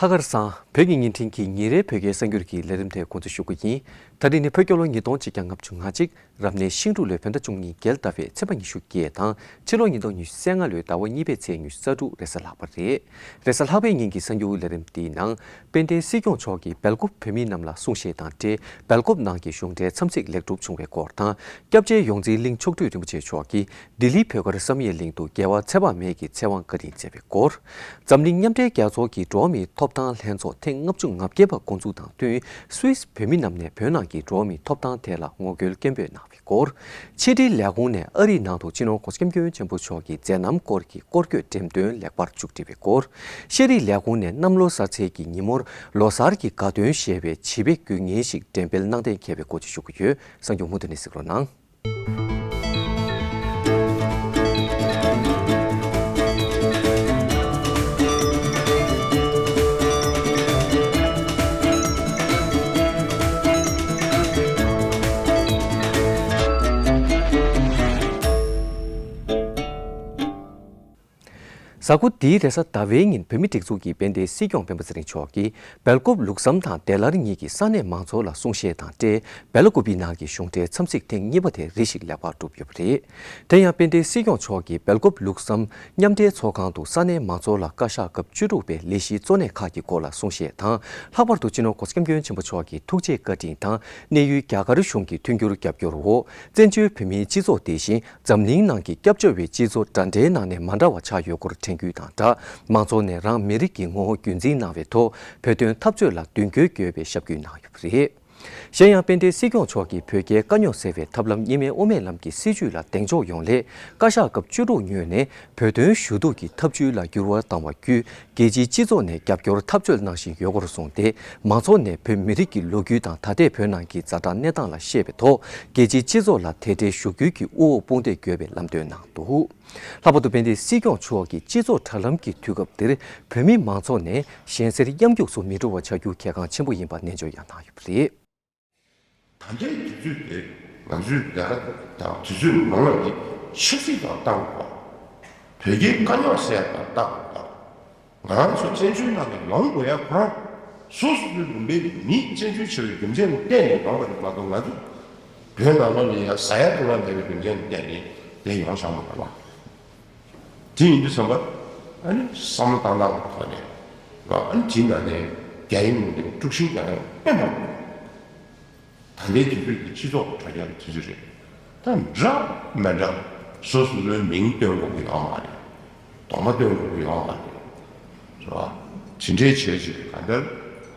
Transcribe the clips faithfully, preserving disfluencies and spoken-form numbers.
ལྷག་དཀར་བཟང་། བོད་ཀྱི་བརྙན་འཕྲིན་གྱི་ཉིན་རེའི་བོད་སྐད་གསར་འགྱུར་གྱི་ལས་རིམ་དེ་འགོ་འཛུགས་ཞུ་གི་ཡིན། ད་རེས་ནི་བོད་རྒྱལ་ལོ་ཉིས་སྟོང་ཆིག་བརྒྱ་ལྔ་བཅུ་ང་གཅིག་རབ་གནས་ཤིང་འབྲུག་ལོའི་བོད་ཟླ་བཅུ་གཉིས་རྒྱལ་ཟླ་བའི་ཚེས་པ་ཉི་ཤུ་བརྒྱད་དང་ཕྱི་ལོ་ཉིས་སྟོང་ཉི་ཤུ་རྩ་ལྔ་ལོའི་ཟླ་བ་གཉིས་པའི་ཚེས་ཉི་ཤུ་རྩ་དྲུག་རེས་གཟའ་ལྷག་པ་རེད། རེས་གཟའ་ལྷག་པའི་ཉིན་གྱི་གསར་འགྱུར་ལས་རིམ་འདིའི་ནང་། དཔལ་ལྡན་སྲིད་སྐྱོང་མཆོག་གིས་སྦེལ་ཀོབ་བོད་མི་རྣམས་ལ་གསུང་བཤད་དང་འབྲེལ་སྦེལ་ཀོབ་ནང་གི་གཞུང་འབྲེལ་འཚམས་གཟིགས་ལེགས་གྲུབ་བྱུང་བའི་སྐོར་དང་། སྐྱབས་རྗེ་ཡོངས་འཛིན་གླིང་མཆོག་སྤྲུལ་རིན་པོ་ཆེ་མཆོག་གིས་ལྡི་ལི་བོད་སྒར་བསམ་ཡས་གླིང་དུ་རྒྱལ་བ་ཚེ་དཔག་མེད་ཀྱི་ཚེ་དབང་བཀའ་དྲིན་སྩལ་བའི་སྐོར། འཛམ་གླིང་མཉམ་འབྲེལ་རྒྱལ་ཚོགས་ཀྱི་འགྲོ་བ་མིའི་ཐོབ་ཐང་ལྷན་ཚོགས་ཐེངས་ལྔ་བཅུ་ང་བརྒྱད་པ་འགོ་འཛུགས་དང་བསྟུན་སུད་སི་བོད་མི་རྣམས་ནས་བོད་ནང་གི་འགྲོ་བ་མིའི་ཐོབ་ཐང་ཐད་ལ་ངོ་རྒོལ་སྐད་འབོད་གནང་བའི་སྐོར། ཕྱི་དྲིལ་ལས་ཁུངས་ནས་ཨ་རིའི་ནང་དུ་སྤྱི་ནོར་༧གོང་ས་༧སྐྱབས་མགོན་ཆེན་པོ་མཆོག་གི་མཛད་རྣམ་སྐོར་གྱི་སྐོར་སྐྱོད་འགྲེམས་སྟོན་ལེགས་པར་མཇུག་སྒྲིལ་བའི་སྐོར། ཤེས་རིག་ལས་ཁུངས་ནས་གནམ་ལོ་གསར་ཚེས་ཀྱི་ཉིན་མོར་ལོ་གསར་གྱི་དགའ་སྟོན་ཞེས་པའི་བྱིས་པའི་དགོས་ངེས་ཤིག་འགྲེམས་སྤེལ་གནང་གཏན་འཁེལ་བའི་སྐོར་བཅས་ཞུ་གི་ཡོད། གསར་འགྱུར་མུ་མཐུད་ནས་གཟིགས་རོགས་གནང་། གཟའ་འཁོར་འདིའི་རེས་གཟའ་ཟླ་བའི་ཉིན་བོད་མིའི་སྒྲིག་འཛུགས་ཀྱི་དཔལ་ལྡན་སྲིད་སྐྱོང་སྤེན་པ་ཚེ་རིང་མཆོག་གིས་སྦེལ་ཀོབ་ལུགས་བསམ་དང་ཌལ་ལར་གཉིས་ཀྱི་ས་གནས་མང་ཚོགས་ལ་གསུང་བཤད་དང་འབྲེལ་སྦེ་ལ་ཀུ་པི་ནང་གི་གཞུང་འབྲེལ་འཚམས་གཟིགས་ཐེངས་གཉིས་པ་དེ་རེ་ཞིག་ལེགས་པར་གྲུབ་ཡོད་པ་རེད། དེ་ཡང་དཔལ་ལྡན་སྲིད་སྐྱོང་མཆོག་གིས་སྦེལ་ཀོབ་ལུགས་བསམ་མཉམ་འབྲེལ་ཚོགས་ཁང་དུ་ས་གནས་མང་ཚོགས་ལ་བཀའ་ཤག་སྐབས་བཅུ་དྲུག་པའི་ལས་གཞིའི་གཙོ་གནད་ཁག་གི་སྐོར་ལ་གསུང་བཤད་དང་། ལྷག་པར་དུ་སྤྱི་ནོར་༧གོང་ས་༧སྐྱབས་མགོན་ཆེན་པོ་མཆོག་གི་ཐུགས་རྗེ་བཀའ་དྲིན་དང་གནས་ཡུལ་རྒྱ་གར་གཞུང་གི་མཐུན་འགྱུར་རྒྱབ་སྐྱོར་འོག་བཙན་བྱོལ་བོད་མིའི་སྤྱི་ཚོགས་དེ་བཞིན་འཛམ་གླིང་ནང་གི་སྐྱབས་བཅོལ་བའི་སྤྱི་ཚོགས་འདྲ་འདྲའི་ནང་ནས་མ་འདྲ་བ་ཆགས་ཡོད་སྐོར་དྲན་སྐུལ་དང་སྦྲགས། མང་ཚོགས་ནས་རང་མི་རིགས་ཀྱི་ངོ་བོ་རྒྱུན་འཛིན་གནང་བའི་ཐོག་བོད་དོན་འཐབ་རྩོད་ལ་མདུན་སྐྱོད་དགོས་པའི་ཞབས་སྐུལ་གནང་ཡོད་པ་རེད། གཞན་ཡང་དཔལ་ལྡན་སྲིད་སྐྱོང་མཆོག་གིས་བོད་རྒྱའི་དཀའ་རྙོག་སེལ་བའི་ཐབས་ལམ་གཉིས་སྨན་དབུ་མའི་ལམ་གྱི་སྲིད་བྱུས་ལ་གདེང་འཇོག་ཡོང་སླད་བཀའ་ཤག་སྐབས་བཅུ་དྲུག་ཉོས་ནས་བོད་དོན་ཞུ་གཏུག་གི་ཐབས་བྱུས་ལ་འགྱུར་བ་བཏང་བ་བརྒྱུད། རྒྱལ་སྤྱིའི་སྤྱི་ཚོགས་ནས་རྒྱབ་སྐྱོར་འཐབ་རྩོད་གནང་བཞིན་ཡོད་སྐོར་གསུངས་ཏེ། མང་ཚོགས་ནས་བོད་མི་རིགས་ཀྱི་ལོ་རྒྱུས་དང་ད་ལྟའི་བོད་ནང་གི་ཛ་དྲག་གནས་སྟངས་ལ་ཤེས་པའི་ཐོག་རྒྱལ་སྤྱིའི་སྤྱི་ཚོགས་ལ་དེ་འབྲེལ་ཞུ་སྐུལ་གྱིས་དབུ་འོག་དཔུང་འདེགས་དགོས་པའི་ལམ་སྟོན་གནང་འདུག། ལྷག་པར་དུ་དཔལ་ལྡན་སྲིད་སྐྱོང་མཆོག་གིས་སྤྱི་ཚོགས་དྲ་ལམ་གྱི་དུས་སྐབས་འདིར་བོད་མི་མང་ཚོགས་ནས་གཞན་སེལ་གཡམ་རྒྱུགས་སུ་མི་འགྲོ་བ་བྱ་རྒྱུ་གལ་འགངས་ཆེན་པོ་ཡིན་པ་ནན་བརྗོད་ཡང་གནང་ཡོད་པ་རེད། ད་ལྟའི་དུས་ཚོད་དེ་ང་ཚོའི་ལས་ཀ་དང་དུས་ཚོད་མང་བ་ནི་ཆབ་སྲིད་དང་ལྟ་དགོས་པ། བོད་རྒྱའི་དཀའ་རྙོག་སེལ་ཡག་དང་ལྟ་དགོས་པ། ང་ཚོ་བཙན་བྱོལ་ནང་ནས་ཡོང་དགོས་ཡག་ཁོ་རང་སོ་སོ་སོའི་ལུང་པའི་མི་བཙན་བྱོལ་བྱ་བའི་རྒྱུ་མཚན་ལ་བརྟེན་ནས་ཡོང་བ་རེད་མ་གཏོགས། ང་ཚོ་བོད་ནང་ལོགས་ལ་ཡ་ཟ་ཡག་འཐུང་ཡག་མེད་པའི་རྒྱུ་མཚན་ལ་བརྟེན་ནས་དེ་ཡོང་བཞག་མ་རེད་པ། དེ་ཡིན་དུས་ཙམ་པ་ཨ་ནི་བསམ་བློ་བཏང་སྟངས་ཀྱི་ཐོག་ནས་ཨ་ནི་དེའི་ནང་ནས་རྒྱ་ཡིག་ནང་ནས་དཀྲུག་ཤིང་རྒྱག་ཡག་དཔེ་མང་པོ་ཡོད། ད་ལྟའི་དུས་ཚོད་འདི་སྤྱི་ཚོགས་དྲ་རྒྱ་གི་དུས་ཚོད་རེད། ད་འདྲ་མི་འདྲ་སོ་སོ་སོའི་མིང་སྟོན་དགོས་ཀྱི་ཡོད་མ་རེད། གདོང་པ་སྟོན་དགོས་ཀྱི་ཡོད་མ་རེད། རེད་བ། དེ་འདྲའི་བྱས་ཅིག་གང་ལྟར་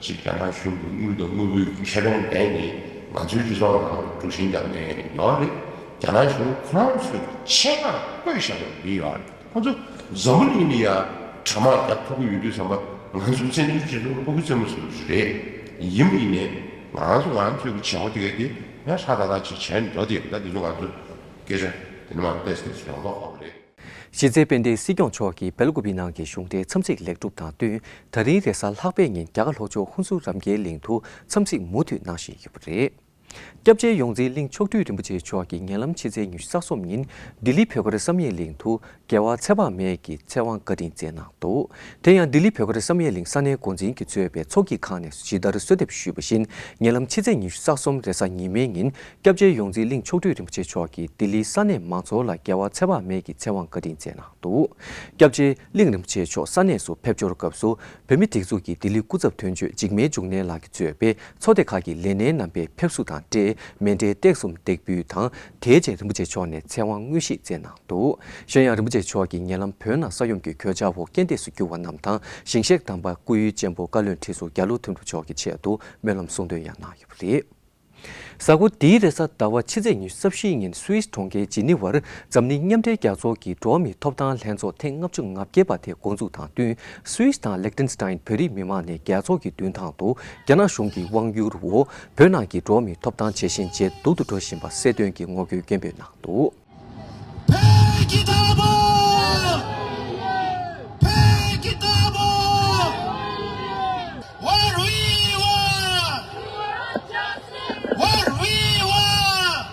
ཅིག་རྒྱ་ནག་གཞུང་གི་དངུལ་དང་དངོས་པོའི་ཁེ་ཕན་ལྡན་ནས་ང་ཚོའི་སྤྱི་ཚོགས་ནང་དཀྲུག་ཤིང་བརྒྱབ་ནས་ཡོད་རེད། རྒྱ་ནག་གཞུང་ཁོ་རང་ཚོས་ཆེད་མངགས་བཀོད་བཞག་པའི་མི་ཡོད་རེད། ཁོ་ཚོ་འཛམ་བུ་གླིང་ལ་ཡ་དྲ་དམག་རྒྱག་ཐུབ་ཀྱི་ཡོད་དུས་ཙམ་པ་ང་ཚོ་བཙན་བྱོལ་སྤྱི་ཚོགས་སྤུ་གུ་རྩེད་མོ་རྩེ་རྒྱུ་རེད། ཡིན་པ་ཡིན་ནའི་ང་ཚོ་ང་ཚོའི་བྱ་བ་དེ་ག་དེ་ཡང་ཧྲ་ཏག་ཏག་ཅིག་བྱས་ནས་འགྲོ་དེ་ད་དེ་ཚོ་ང་ཚོ་སྐད་ཆ་དེ་ནི་མ་ཏོག་ཙམ་ཡོང་མདོག་ཁ་པོ་རེད། གཞི་རྩའི་དཔལ་ལྡན་སྲིད་སྐྱོང་མཆོག་གིས་སྦེལ་ཀུ་པི་ནང་གི་གཞུང་འབྲེལ་འཚམས་གཟིགས་ལེགས་གྲུབ་དང་བསྟུན། ད་རིང་རེས་གཟའ་ལྷག་པའི་ཉིན་རྒྱ་གར་ལྷོ་ཕྱོགས་ཧུན་སུར་རམ་རྒྱལ་གླིང་དུ་འཚམས་གཟིགས་མུ་མཐུད་གནང་བཞིན་ཡོད་པ་རེད། སྐྱབས་རྗེ་ཡོངས་འཛིན་གླིང་མཆོག་སྤྲུལ་རིན་པོ་ཆེ་མཆོག་གིས་ཉེ་ལམ་ཕྱི་ཚེས་ཉི་ཤུ་རྩ་གསུམ་ཉིན་ལྡི་ལི་བོད་སྒར་བསམ་ཡས་གླིང་དུ་རྒྱལ་བ་ཚེ་དཔག་མེད་ཀྱི་ཚེ་དབང་བཀའ་དྲིན་སྩལ་གནང་འདུག། དེ་ཡང་ལྡི་ལི་བོད་སྒར་བསམ་ཡས་གླིང་ས་གནས་འགོ་འཛིན་གྱིས་གཙོས་པའི་ཚོགས་ཀྱི་ཁག་ནས་ཇི་ལྟར་གསོལ་འདེབས་ཞུས་པ་བཞིན། ཉེ་ལམ་ཕྱི་ཚེས་ཉི་ཤུ་རྩ་གསུམ་རེས་གཟའ་ཉི་མའི་ཉིན་སྐྱབས་རྗེ་ཡོངས་འཛིན་གླིང་མཆོག་སྤྲུལ་རིན་པོ་ཆེ་མཆོག་གིས་ལྡི་ལིའི་ས་གནས་མང་ཚོགས་ལ་རྒྱལ་བ་ཚེ་དཔག་མེད་ཀྱི་ཚེ་དབང་བཀའ་དྲིན་སྩལ་གནང་འདུག། སྐྱབས་རྗེ་གླིང་རིན་པོ་ཆེ་མཆོག་ས་གནས་སུ་ཕེབས་འབྱོར་སྐབས་སུ་བོད་མིའི་སྒྲིག་འཛུགས་ཀྱི་ལྡི་ལི་སྐུ་ཚབ་དོན་གཅོད་འཇིགས་མེད་འབྱུང་གནས་ལགས་ཀྱིས་གཙོས་པའི་ཚོགས་སྡེ་ཁག་གི་ལས་སྣེ་རྣམ་པས་ཕེབས་བསུ་དང་འབྲེལ་མཎྜལ་སྟེགས་གསུམ་འདེགས་འབུལ་དང་། དེའི་རྗེས་རིན་པོ་ཆེ་མཆོག་ནས་ཚེ་དབང་དངོས་གཞི་སྩལ་གནང་འདུག། གཞན་ཡང་རིན་པོ་ཆེ་མཆོག་གིས་ཉེ་ལམ་བོད་ནང་ས་ཡོམ་གྱི་གོད་ཆག་འོག་རྐྱེན་འདས་སུ་གྱུར་བ་རྣམས་དང་། ཞིང་གཤེགས་དམ་པ་སྐུ་ཡོན་ཅན་པོ་བཀའ་བློན་ཁྲི་ཟུར་རྒྱ་ལོ་ཐུབ་བསྟན་མཆོག་གི་ཆེད་དུ་སྨོན་ལམ་གསུང་འདོན་ཡང་གནང་ཡོད་པ་རེད། གཟའ་འཁོར་འདིའི་རེས་གཟའ་ཟླ་བ་ཕྱི་ཚེས་ཉི་ཤུ་རྩ་བཞིའི་ཉིན་སུད་སི་གྲོང་ཁྱེར་ཇི་ནི་ཝར་འཛམ་གླིང་མཉམ་འབྲེལ་རྒྱལ་ཚོགས་ཀྱི་འགྲོ་བ་མིའི་ཐོབ་ཐང་ལྷན་ཚོགས་ཐེངས་ལྔ་བཅུ་ང་བརྒྱད་པ་དེ་འགོ་འཛུགས་དང་བསྟུན། སུད་སི་དང་ལེག་ཏེན་སི་ཏན་བོད་རིགས་མི་མང་ནས་རྒྱལ་ཚོགས་ཀྱི་མདུན་ཐང་དུ་རྒྱ་ནག་གཞུང་གི་དབང་བསྒྱུར་འོག་བོད་ནང་གི་འགྲོ་བ་མིའི་ཐོབ་ཐང་ཇེ་ཞན་ཇེ་སྡུག་ཏུ་འགྲོ་བཞིན་པ་གསལ་སྟོན་གྱིས་ངོ་རྒོལ་སྐད་འབོད་གནང་འདུག། བོད་ཀྱི་དང་པོ། བོད་ཀྱི་དང་པོ། What we want? What we want?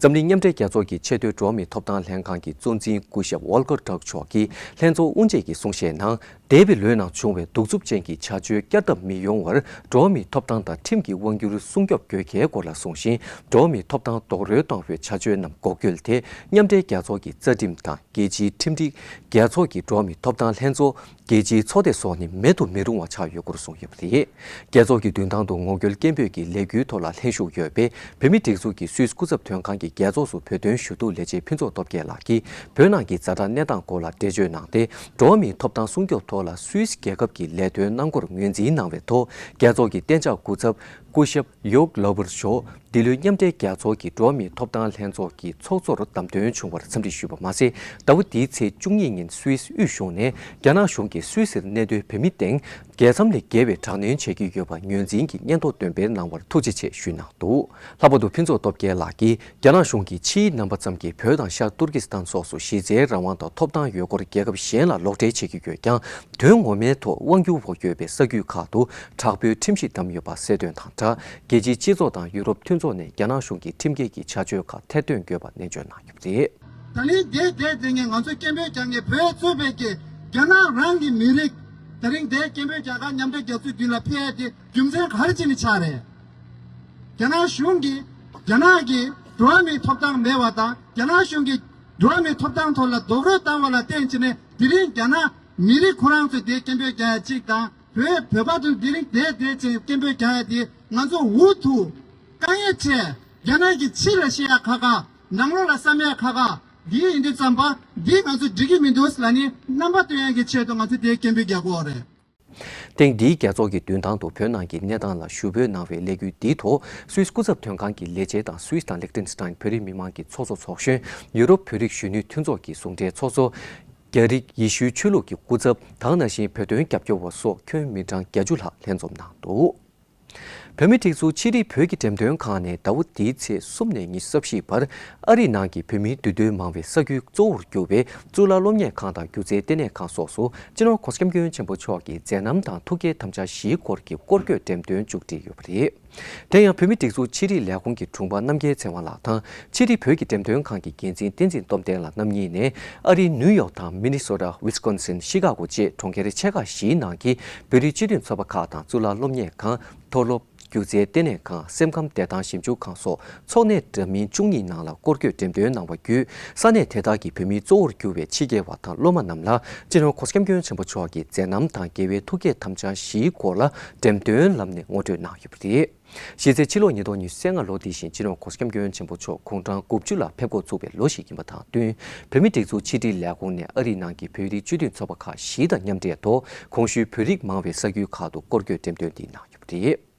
འཛམ་གླིང་མཉམ་འབྲེལ་རྒྱལ་ཚོགས་ཀྱི་ཆེས་མཐོའི་འགྲོ་བ་མིའི་ཐོབ་ཐང་ལྷན་ཁང་གི་གཙོ་འཛིན་སྐུ་ཞབས་Volker Turk་མཆོག་གིས་ལྷན་ཚོགས་དབུ་འབྱེད་ཀྱི་གསུང་བཤད་ནང་། འདས་པའི་ལོའི་ནང་བྱུང་བའི་གདུག་རྩུབ་ཅན་གྱི་བྱ་སྤྱོད་བསྐྱར་ལྡབ་མི་ཡོང་བར་འགྲོ་བ་མིའི་ཐོབ་ཐང་དང་ཁྲིམས་ཀྱི་དབང་སྒྱུར་སྲུང་སྐྱོབ་དགོས་གལ་སྐོར་ལ་གསུངས་ཤིང་། འགྲོ་བ་མིའི་ཐོབ་ཐང་རྡོག་རོལ་བཏང་བའི་བྱ་སྤྱོད་རྣམས་འགོག་རྒྱུ་དེ་མཉམ་འབྲེལ་རྒྱལ་ཚོགས་ཀྱི་རྩ་ཁྲིམས་དང་རྒྱལ་སྤྱིའི་ཁྲིམས་སྒྲིག་རྒྱལ་ཚོགས་ཀྱི་འགྲོ་བ་མིའི་ཐོབ་ཐང་ལྷན་ཚོགས། རྒྱལ་སྤྱིའི་ཚོགས་སྡེ་སོགས་ནི་མེད་དུ་མི་རུང་བ་ཆགས་ཡོད་སྐོར་གསུངས་ཡོད་པ་རེད། རྒྱལ་ཚོགས་ཀྱི་མདུན་ཐང་དུ་ངོ་རྒོལ་སྐད་འབོད་ཀྱི་ལས་འགུལ་ཐོག་ལ་ལྷན་ཞུགས་ཡོད་པའི་བོད་མིའི་སྒྲིག་འཛུགས་ཀྱི་སུད་སི་སྐུ་ཚབ་དོན་ཁང་གི་རྒྱལ་ཚོགས་སུ་བོད་དོན་ཞུ་གཏུག་ལས་བྱེད་ཕུན་ཚོགས་སྟོབས་རྒྱལ་ལགས་ཀྱིས་བོད་ནང་གི་ཛ་དྲག་གནས་སྟངས་སྐོར་ལ་འགྲེལ་བརྗོད་གནང་སྟེ། འགྲོ་བ་མིའི་ཐོབ་ཐང་སྲུང་སྐྱོབ་ཐོག་ལ་སུད་སི་རྒྱལ་ཁབ་ཀྱི་ལས་དོན་གནང་སྒོར་ངོས་འཛིན་གནང་བའི་ཐོག་རྒྱལ་ཚོགས་ཀྱི་གཏན་འཇགས་སྐུ་ཚབ་སྐུ་ཞབས་ཡོག་ལོ་བར་མཆོག་འདི་ལོའི་མཉམ་འབྲེལ་རྒྱལ་ཚོགས་ཀྱི་འགྲོ་བ་མིའི་ཐོབ་ཐང་ལྷན་ཚོགས་ཀྱི་ཚོགས་གཙོར་བདམས་ཐོན་བྱུང་བར་འཚམས་འདྲི་ཞུས་པ་མ་ཟད། ཟླ་བ་འདིའི་ཚེས་བཅུ་གཉིས་ཉིན་སུད་སི་དབུས་གཞུང་ནས་རྒྱ་ནག་གཞུང་གིས་སུད་སིར་གནས་སྡོད་བོད་མི་སྟེང་རྒྱལ་མཚམས་ལས་བརྒལ་བའི་དྲག་གནོན་བྱེད་ཀྱི་ཡོད་པ་ངོས་འཛིན་གྱི་སྙན་ཐོ་འདོན་སྤེལ་གནང་བར་ཐུགས་རྗེ་ཆེ་ཞུས་གནང་འདུག་ལྷག་པར་དུ་ཕུན་ཚོགས་སྟོབས་རྒྱལ་ལགས་ཀྱིས་རྒྱ་ནག་གཞུང་གིས་ཕྱིའི་རྣམ་པ་ཙམ་གྱིས་བོད་དང་ཤར་ཏུར་ཀི་སི་ཐན་སོགས་སུ་གཞི་རྩའི་རང་དབང་དང་ཐོབ་ཐང་ཡོད་སྐོར་རྒྱལ་ཁབ་གཞན་ལ་ལོག་འགྲེལ་བྱེད་ཀྱི་ཡོད་ཀྱང་། དོན་ངོ་མའི་ཐོག་དབང་སྒྱུར་འོག་ཡོད་པའི་ས་ཁུལ་ཁག་ཏུ་དྲག་པོའི་ཁྲིམས་གཞི་བསྡམས་ཡོད་པ་གསལ་སྟོན་དང་སྦྲགས། རྒྱལ་སྤྱིའི་སྤྱི་ཚོགས་དང་ཡུ་རོབ་མཐུན་ཚོགས་ནས་རྒྱ་ནག་གཞུང་གི་ཁྲིམས་འགལ་གྱི་བྱ་སྤྱོད་ཁག་ཐེར་འདོན་དགོས་པ་ནན་བརྗོད་གནང་ཡོད་པ་རེད། ད་ལན་དེ་དེ་དེ་ངས་ང་ཚོས་སྐད་འབོད་རྒྱག་མཁན་བོད་གཙོས་པའི་གི་རྒྱ་ནག་རང་གི་མི་རིགས། ད་རིང་དེ་སྐད་འབོད་རྒྱག་གར་མཉམ་འབྲེལ་རྒྱལ་ཚོགས་མདུན་ལ་ཕེབས་ཡ་དེ་རྒྱུ་མཚན་ག་རེ་བྱས་ནས་ཆགས་རེད། རྒྱ་ནག་གཞུང་གིས་རྒྱ་ནག་གི་འགྲོ་བ་མིའི་ཐོབ་ཐང་མེད་པ་དང་། རྒྱ་ནག་གཞུང་གིས་འགྲོ་བ་མིའི་ཐོབ་ཐང་ཐོག་ལ་རྡོག་རོལ་བཏང་བ་ལ་བརྟེན་བྱས་ནས། དེ་རིང་རྒྱ་ནག་མི་རིགས་ཁོ་རང་ཚོས་དེ་སྐད་འབོད་རྒྱག་ཡ་གཅིག་དང་། བོད་བོད་པ་ཚོས་དེ་རིང་དེ་དེ་བྱས་སྐད་འབོད་རྒྱག་ཡ་དེ་ང་ཚོ་འུ་ཐུག་དཀའ་ངལ་འཕྲད། རྒྱ་ནག་གི་ཕྱི་ལ་བཤད་ཡ་ཁག་ཁག་ནང་ལོགས་ལ་བསམ་ཡ་ཁག་ཁག་འདི་ཡིན་དུས་ཙམ་པ་འདི་ང་ཚོ་འགྲིག་གི་མི་འདུག་ལབ་ནས་རྣམ་པ་སྟོན་ཡ་གི་ཆེད་དུ་ང་ཚོ་དེ་སྐད་འབོད་རྒྱག་གི་ཡོད་རེད། ཐེངས་འདིའི་རྒྱལ་ཚོགས་ཀྱི་མདུན་ཐང་དུ་བོད་ནང་གི་གནས་སྟངས་ལ་ཞུ་འབོད་གནང་བའི་ལས་འགུལ་འདིའི་ཐོག་སུད་སི་སྐུ་ཚབ་དོན་ཁང་གི་ལས་བྱེད་དང་སུད་སི་དང་ལིག་ཏེན་སི་ཏན་བོད་རིགས་མི་མང་གི་ཚོགས་གཙོ་ཚོགས་གཞོན། ཡུ་རོབ་བོད་རིགས་གཞོན་ནུའི་མཐུན་ཚོགས་ཀྱི་ཟུང་འབྲེལ་ཚོགས་གཙོ། རྒྱ་རིགས་ཡེ་ཤུའི་ཆོས་ལུགས་ཀྱི་སྐུ་ཚབ་དང་། ནང་བཞིན་བོད་དོན་རྒྱབ་སྐྱོར་བ་སོགས་ཁྱོན་མི་གྲངས་བརྒྱད་ཅུ་ལྷག་ལྷན་འཛོམས་གནང་འདུག་བོད་མིའི་སྒྲིག་འཛུགས་ཕྱི་དྲིལ་བོད་ཀྱི་འགྲེམས་སྟོན་ཁང་ནས་ཟླ་བ་འདིའི་ཚེས་གསུམ་ནས་ཉི་ཤུ་རྩ་བཞི་བར་ཨ་རིའི་ནང་གི་བོད་མིའི་འདུས་སྡོད་མང་བའི་ས་ཁུལ་གཙོ་བོར་གྱུར་བའི་གཙུག་ལག་སློབ་གཉེར་ཁང་དང་སྒྱུ་རྩལ་ལྟེ་གནས་ཁང་སོགས་སུ་སྤྱི་ནོར་༸གོང་ས་༸སྐྱབས་མགོན་ཆེན་པོ་མཆོག་གི་མཛད་རྣམ་དང་ཐུགས་བསྐྱེད་དམ་བཅའ་བཞིའི་སྐོར་གྱི་སྐོར་སྐྱོད་འགྲེམས་སྟོན་མཇུག་སྒྲིལ་ཡོད་པ་རེད། དེ་ཡང་བོད་མིའི་སྒྲིག་འཛུགས་ཕྱི་དྲིལ་ལས་ཁུངས་ཀྱི་དྲུང་འཕར་རྣམ་རྒྱལ་ཚེ་དབང་ལགས་དང་། ཕྱི་དྲིལ་བོད་ཀྱི་འགྲེམས་སྟོན་ཁང་གི་འགན་འཛིན་བསྟན་འཛིན་སྟོབས་ལྡན་ལགས་རྣམ་གཉིས་ནས། ཨ་རིའི་ནིའུ་ཡོག་དང་མི་ནི་སོ་ཊ། ཝི་སི་ཀོན་སིན། ཤི་ཀ་གོ་བཅས་གྲོང་ཁྱེར་ཆེ་ཁག་བཞིའི་ནང་གི་བོད་རིགས་སྤྱི་མཐུན་ཚོགས་པ་ཁག་དང་། གཙུག་ལག་སློབ་གཉེར་ཁང་། མཐོ་སློབ། སྒྱུ་རྩལ་ལྟེ་གནས་ཁང་། སེམས་ཁམས་བདེ་ཐང་ཞིབ་འཇུག་ཁང་སོགས་ཚོགས་གནས་འདྲ་མིན་བཅུ་གཉིས་ནང་ལ་སྐོར་སྐྱོད་འགྲེམས་སྟོན་གནང་བ་བརྒྱུད། ས་གནས་དེ་དག་གི་བོད་མིའི་གཙོ་བོར་གྱུར་བའི་ཕྱི་རྒྱལ་བ་དང་སློབ་མ་རྣམས་ལ་སྤྱི་ནོར་༸གོང་ས་༸སྐྱབས་མགོན་ཆེན་པོ་མཆོག་གི་མཛད་རྣམ་དང་། རྒྱལ་བའི་ཐུགས་བསྐྱེད་དམ་བཅའ་བཞིའི་སྐོར་ལ་འགྲེམས་སྟོན་ལམ་ནས་ངོ་སྤྲོད་གནང་ཡོད་པ་རེད། གཞི་རྩའི་ཕྱི་ལོ་ཉིས་སྟོང་ཉི་ཤུ་རྩ་ལྔ་ལོ་འདི་བཞིན་སྤྱི་ནོར་༸གོང་ས་༸སྐྱབས་མགོན་ཆེན་པོ་མཆོག་དགུང་གྲངས་དགུ་བཅུ་ལ་ཕེབས་འགོ་ཚུགས་པའི་ལོ་ཞིག་ཡིན་པ་དང་བསྟུན། བོད་མིའི་སྒྲིག་འཛུགས་ཕྱི་དྲིལ་ལས་ཁུངས་ནས་ཨ་རིའི་ནང་གི་བོད་རིགས་སྤྱི་མཐུན་ཚོགས་པ་ཁག་བཞི་དང་མཉམ་འབྲེལ་ཐོག་གོང་ཞུས་བོད་རིགས་མང་བའི་ས་ཁུལ་ཁག་ཏུ་སྐོར་སྐྱོད་འགྲེམས་སྟོན་འདི་གནང་ཡོད་པ་རེད།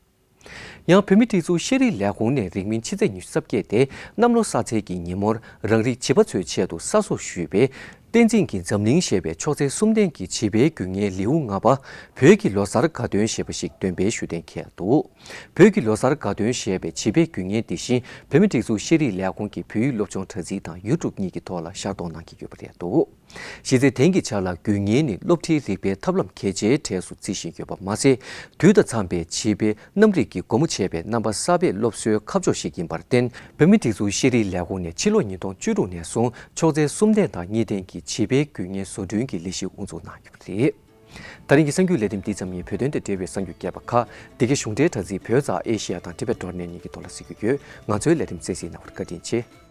ཡང་བོད་མིའི་སྒྲིག་འཛུགས་ཤེས་རིག་ལས་ཁུངས་ནས་རིང་མིན་ཕྱི་ཚེས་ཉི་ཤུ་རྩ་བརྒྱད་སྟེ་གནམ་ལོ་གསར་ཚེས་ཀྱི་ཉིན་མོར་རང་རིགས་བྱིས་པ་ཚོའི་ཆེད་དུ་གསར་བཟོ་ཞུས་པའི་བསྟན་འཛིན་གྱི་འཛམ་གླིང་ཞེས་པའི་ཕྱོགས་ཚད་གསུམ་ལྡན་གྱི་བྱིས་པའི་རྒྱུད་ངན་ལེའུ་ལྔ་པ། བོད་ཀྱི་ལོ་གསར་དགའ་སྟོན་ཞེས་པ་ཞིག་འདོན་སྤེལ་ཞུ་གཏན་འཁེལ་འདུག་བོད་ཀྱི་ལོ་གསར་དགའ་སྟོན་ཞེས་པའི་བྱིས་པའི་རྒྱུད་ངན་འདི་བཞིན་བོད་མིའི་སྒྲིག་འཛུགས་ཤེས་རིག་ལས་ཁུངས་ཀྱི་བོད་ཡིག་སློབ་སྦྱོང་དྲ་ཚིགས་དང་ཡུ་ཊུབ་གཉིས་ཀྱི་ཐོག་ལ་ཤར་གཏོང་གནང་གི་ཡོད་པ་རེད་འདུག་གཞི་རྩའི་དེང་གི་ཆར་ལ་རྒྱུད་ངན་ནི་སློབ་ཁྲིད་རིག་པའི་ཐབས་ལམ་གལ་ཆེའི་གྲས་སུ་བརྩི་བཞིན་ཡོད་པ་མ་ཟད། དུས་དང་འཚམས་པའི་བྱིས་པའི་རྣམ་རིག་གི་སྒོ་མོ་འབྱེད་པའི་རྣམ་པ་གསར་པའི་སློབ་གསོའི་ཁ་ཕྱོགས་ཤིག་ཡིན་པར་བརྟེན། བོད་མིའི་སྒྲིག་འཛུགས་ཤེས་རིག་ལས་ཁུངས་ནས་ཕྱི་ལོ་ཉིས་སྟོང་བཅུ་དྲུག་ནས་བཟུང་ཕྱོགས་ཚད་གསུམ་ལྡན་དང་གཉིས་ལྡན་གྱི་བྱིས་པའི་རྒྱུད་ངན་བཟོ་སྐྲུན་གྱི་ལས་གཞི་དབུ་འཛུགས་གནང་ཡོད་པ་རེད། ད་རིང་གི་གསར་འགྱུར་ལས་རིམ་འདི་ཙམ་ཡིན། བོད་དོན་དང་འབྲེལ་བའི་གསར་འགྱུར་རྒྱས་པ་ཁག་འདི་གའི་གཞུང་འབྲེལ་དྲ་ཚིགས་བོད་ཛ་ཨེ་ཤི་ཡ་དང་ཊི་བེཊ་ཌོཊ་ནེཊ་གཉིས་ཀྱི་ཐོག་ལ་གཟིགས་རྒྱུ་ཡོད། ང་ཚོའི་ལས་རིམ་གསན་གཟིགས་གནང་བར་བཀའ་དྲིན་ཆེ།